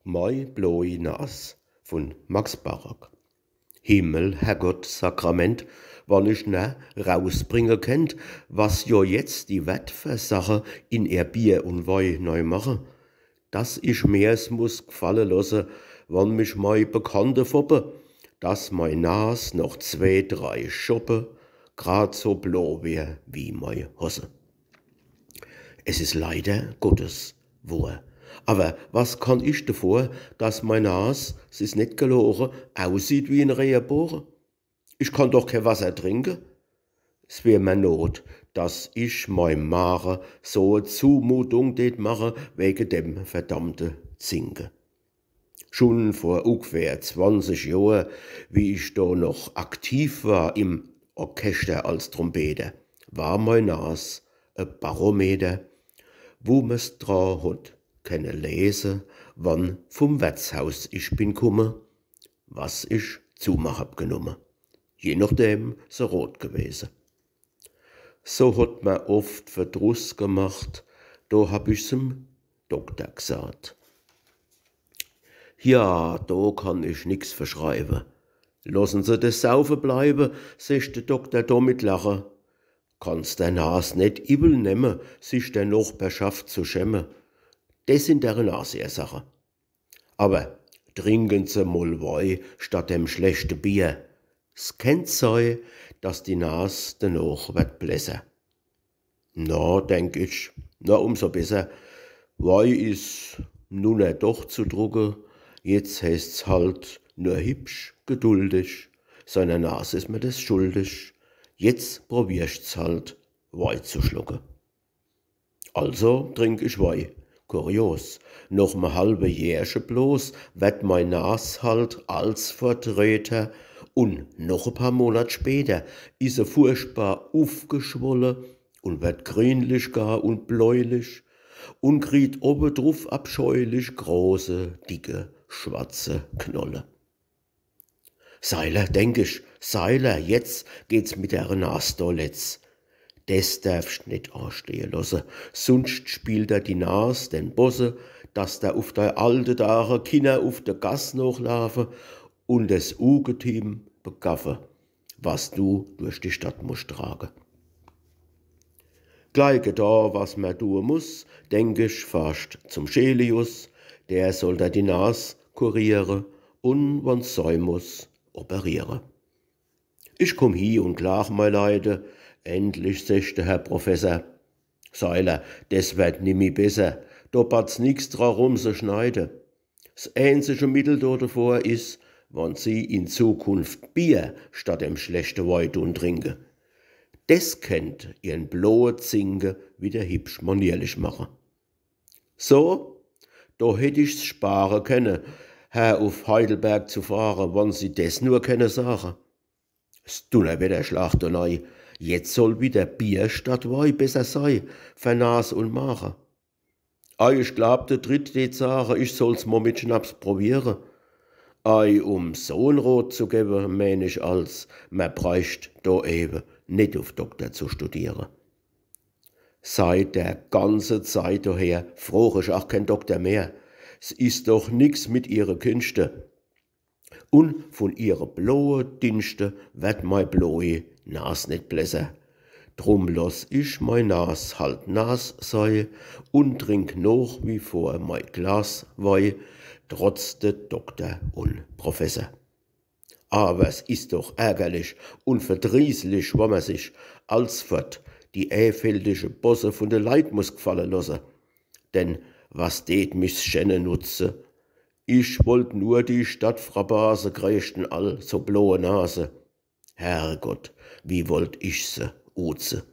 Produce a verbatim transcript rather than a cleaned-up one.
Mei bloi Nas vun Max Barack. Himmel, Herrgott, Sakrament, wann ich nor rausbringe kennt, was jo jetzt die Wert fer Sache in ehr Bier un Wei nei mache, dass ich mer's muss g'falle losse, wann mich mei Bekannte foppe, dass mei Nas noch zwee, drei Schoppe grad so blo wär wie mei Hosse. Es is leider Gottes wohr. Awer was kann ich devor, dass mei Nas, s is net gelore, aussieht wie en Reebore? Ich kann doch kee Wasser trinke. S wär mer not, dass ich meim Mare so e Zumutung tät mache wege dem verdammte Zinke. Schun vor ugefähr zwanzig Johr, wie ich do noch aktiv war im Orchester als Trompeter, war mei Nas e Barometer, wo mer's dra hot kenne lese, wann vum Wertshaus ich bin kumme, was ich zu mer hab genumme, je nochdem se rot gewese. So hot mer oft Verdruss gemacht, do hab ich's em Dokter gsaat. Ja, do kann ich nix verschreiwe. Lossen Se des Saufe bleiwe, secht de Dokter do mit Lache. Kann's der Nas net iwwel nemme, sich der Nochberschaft zu schämme. Des sin dere Nas ehr Sache. Awer trinken Se mol Wei statt dem schlechte Bier. S kennt sei, dass die Nas denoch werd blässer. Na, denk ich, na, umso besser. Wei is nunner doch zu drucke. Jetzt heeßt's halt nur hibsch geduldig. Seiner Nas is mer des schuldig. Jetzt probierscht's halt, Wei zu schlucke. Also trink ich Wei. Kurios, noch me halwe Jährche bloß werd mei Nas halt alsfort reter, un noch e paar Monat später is se furchtbar ufgeschwolle un werd grünlich gar un bläulich un kriegt owwedruf abscheulich große, dicke, schwarze Knolle. Seiler, denk ich, Seiler, jetzt geht's mit dere Nas do letz. Des derfscht net anstehe losse, sunscht spielt der die Nas den Bosse, dass der uf dei alte Dage Kinner uf de Gass nochlaafe un des Ugetim begaffe, was du durch die Stadt muscht trage. Glei gedo, was mer due muss, denk ich, fahrscht zum Schelius, der soll der die Nas kuriere un, wann's sei muss, operiere. Ich kumm hie un klag mei Leide, endlich secht der Herr Professer: Seiler, des werd nimmi besser, do batz nix dra rumzeschneide. S eenzige Mittel do devor is, wann Sie in Zukunft Bier statt dem schlechte Wei dun trinke. Des kennt Ihrn bloe Zinke wieder hibsch manierlich mache. So, do hätt ich's spare kenne, her uf Heidelberg zu fahre, wann Sie des nur kenne sage. S Dunnerwetter schlacht do nei, jetzt soll wieder Bier statt Wei besser sei, fer Nas un Mage. Ei, ich glaab, de Tritt dät sage, ich soll's mo mit Schnaps probiere. Ei, um so en Rot zu gewe, meen ich als, mer breicht do ewe net uf Dokter zu studiere. Seit der ganze Zeit doher froch ich ach keen Dokter mehr. S is doch nix mit Ihre Kinschte. Un vun Ihre bloe Dinschte werd mei bloi Nas net blässer. Drum loss ich mei Nas halt Nas sei un trink noch wie vor mei Glas Wei, trotz de Dokter un Professer. Awer s is doch ärgerlich un verdrießlich, wann mer sich alsfort die äfeldige Bosse vun de Leit muss g'falle losse. Denn was dät mich s Schenne nutze? Ich wollt nur die Stadtfrabase, kreeschten all so bloe Nase. Herrgott, wie wollt ich se uze?